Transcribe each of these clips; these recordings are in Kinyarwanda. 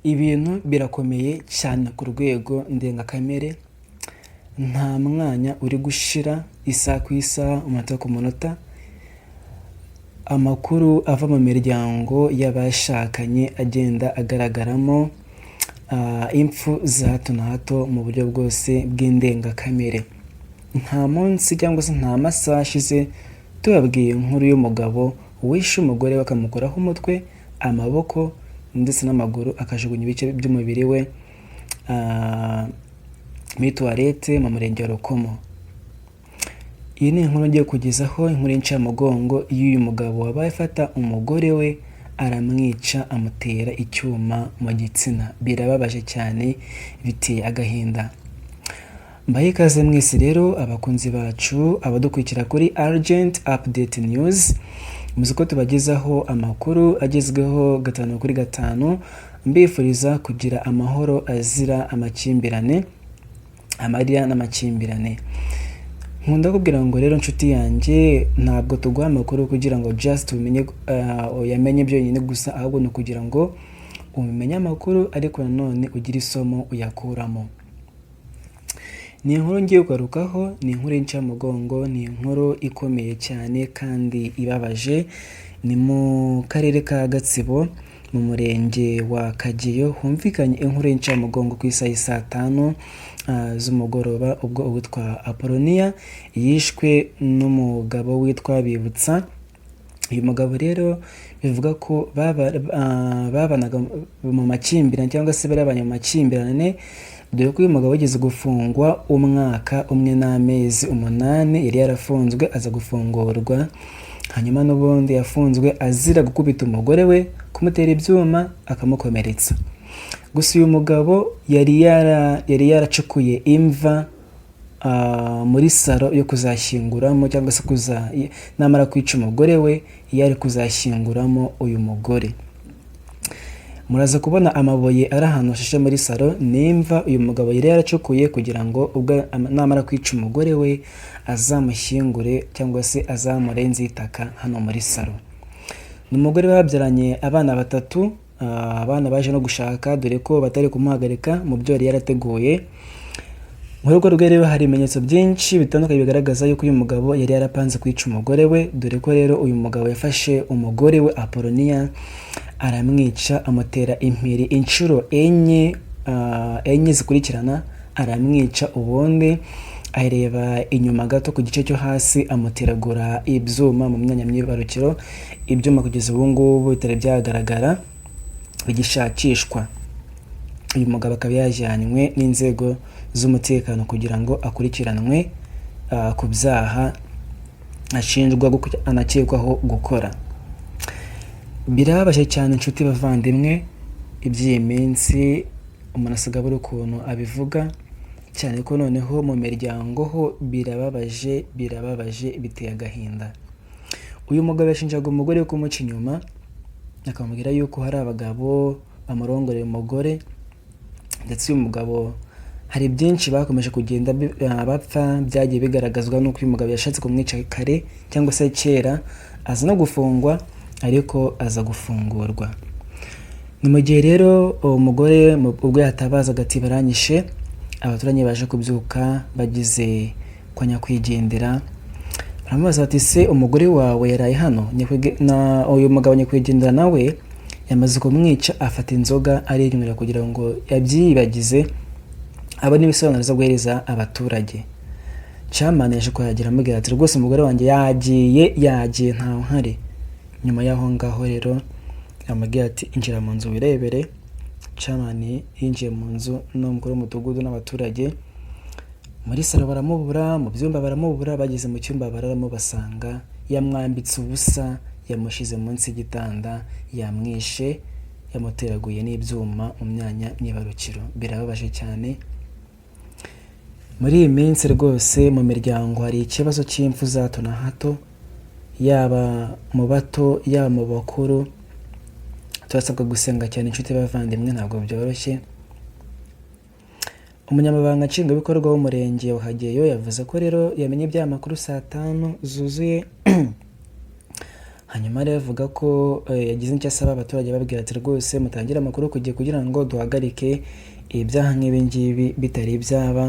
Ibintu birakomeye cyane ku rwego ndengakamere, nta mwanya uri gushira, isaha ku isaha, umunota ku munota, amakuru ava mu miryango y'abashakanye agenda agaragaramo impfu za hato na hato mu buryo bwose bw'indengakamere. Nta munsi cyangwa se nta masaha ashize tubabwiye inkuru y'umugabo wishe umugore we akamukuraho umutwe, amaboko ndetse n'amaguru, akajugunya ibice by'umubiri we muri toilette mu murenge wa Rukomo. Iyi ni inkuru ngiye kugezaho, inkuru y'incamugongo y'uyu mugabo wabaye afata umugore we aramwica, amutera icyuma mu gitsina. Birababaje cyane, biteye agahinda. Mbahe ikaze mwese rero abakunzi bacu, abadukurikira kuri Urgent Update News, muzi ko tubagezaho amakuru agezweho gatanu kuri gatanu. Mbifuriza kugira amahoro azira amakimbirane, amarira n'amakimbirane. Nkunda kubwira ngo rero nshuti yanjye, ntabwo tuguha amakuru kugira ngo just umenye, uyamenye byonyine gusa, ahubwo ni ukugira ngo umenye amakuru ariko nanone ugire isomo uyakuramo. Ni inkuru ngiye kugarukaho, ni inkuru y'incamugongo, ni inkuru ikomeye cyane kandi ibabaje. Ni mu karere ka Gatsibo, mu murenge wa Kageyo, humvikanye inkuru y'incamugongo ku isaha y'i saa tanu z'umugoroba, ubwo uwitwa Apollonia yishwe n'umugabo witwa Bibutsa. Uyu mugabo rero bivuga ko babanaga mu makimbirane cyangwa se bari babanye mu makimbirane, dore ko uyu mugabo yigeze gufungwa umwaka umwe n'amezi 8. Yari yarafunzwe aza gufungurwa, hanyuma n'ubundi yafunzwe azira gukubita umugore we, kumutera ibyuma akamukomeretsa. Gusa uyu mugabo yari yaracukuye imva muri salo yo kuzashyinguramo, cyangwa se namara kwica umugore we yari kuzashyinguramo uyu mugore. Muraza kubona amabuye ari ahantu hashashe muri salo, nimva uyu mugabo yari yaracukuye kugira ngo ubwo namara kwica umugore we azamushyingure cyangwa se azamurenze itaka hano muri salo. Ni umugore babyaranye abana batatu, abana baje no gushaka, dore ko batari kumuhagarika mu byo yari yarateguye. Mu rugo rwe rero hari ibimenyetso byinshi bitandukanye bigaragaza yuko uyu mugabo yari yarapanze kwica umugore we, dore ko rero uyu mugabo yafashe umugore we Apollonia aramwica, amutera impiri inshuro enye, enye zikurikirana, aramwica, ubundi areba inyuma gato ku gice cyo hasi amuteragura ibyuma mu myanya myibarukiro, ibyuma kugeza ubu ngubu bitari byagaragara, bigishakishwa. Uyu mugabo akaba yajyanywe n'inzego z'umutekano kugira ngo akurikiranwe ku byaha ashinjwa anakekwaho gukora. Birababaje cyane inshuti bavandimwe, iby'iyi minsi umuntu asigaye abura ukuntu abivuga, cyane ko noneho mu miryango ho birababaje, birababaje, biteye agahinda. Uyu mugabo yashinjaga umugore we kumuca inyuma, akamubwira yuko hari abagabo bamurongorera umugore. Ndetse uyu mugabo hari byinshi bakomeje kugenda bapfa, byagiye bigaragazwa n'uko uyu mugabo yashatse kumwica kare cyangwa se kera, aza no gufungwa ariko aza gufungurwa. Ni mu gihe rero uwo mugore ubwo yatabazaga ati "Baranyishe", abaturanyi baje kubyuka bageze kwa nyakwigendera baramubaza bati "Se umugore wawe yaraye hano?" Uyu mugabo nyakwigendera nawe yamaze kumwica, afata inzoga arinywera kugira ngo yabyibagize, abone ibisobanuro aza guhereza abaturage. Chairman yaje kuhagera amubwira ati "Rwose umugore wanjye yagiye, yagiye, ntawe uhari." Nyuma y'aho ngaho rero amubwira ati "Injira mu nzu wirebere." Chairman yinjiye mu nzu n'umukuru w'umudugudu n'abaturage, muri salo baramubura, mu byumba baramubura. Bageze mu cyumba bararamo basanga yamwambitse ubusa, yamushyize munsi y'igitanda, yamwishe, yamuteraguye n'ibyuma mu myanya myibarukiro. Birababaje cyane. Muri iyi minsi rwose mu miryango hari ikibazo cy'impfu za hato na hato, yaba mu bato, yaba mu bakuru. Turasabwa gusenga cyane inshuti bavandimwe, ntabwo byoroshye. Umunyamabanga Nshingwabikorwa w'umurenge wa Kageyo yavuze ko rero yamenye iby'aya makuru saa tanu zuzuye, Hanyuma rero avuga ko yagize icyo asaba abaturage, babwira ati: "Rwose mutangire amakuru ku gihe kugira ngo duhagarike ibyaha nk'ibi ngibi bitari ibyaba."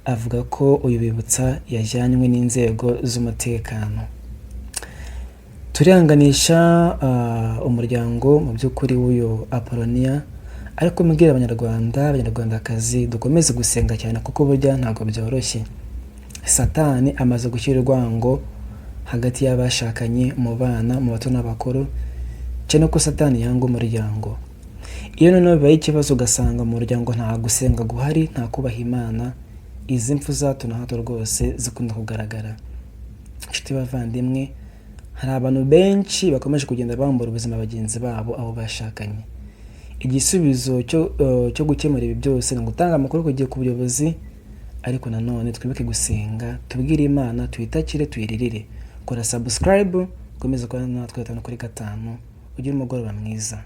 Avuga ko uyu Bibutsa yajyanywe n'inzego z'umutekano. Turihanganisha umuryango mu by'ukuri w'uyu Apollonia, ariko mbwira Abanyarwanda, Abanyarwandakazi, dukomeze gusenga cyane kuko burya ntabwo byoroshye. Satani amaze gushyira urwango hagati y'abashakanye, mu bana, mu bato n'abakuru, cyane ko Satani yanga umuryango. Iyo noneho bibaye ikibazo, ugasanga mu muryango nta gusenga guhari, nta kubaha Imana, izi mpfu za hato na hato rwose zikunda kugaragara. Inshuti bavandimwe, hari abantu benshi bakomeje kugenda bambura ubuzima bagenzi babo, abo bashakanye. Igisubizo cyo gukemura ibi byose ni ugutanga amakuru ku gihe ku buyobozi, ariko nanone twibuke gusenga, tubwire Imana, tuyitakire, tuyiririre. Kora subscribe, ukomeze kubana natwe gatanu kuri gatanu. Ugire umugoroba mwiza.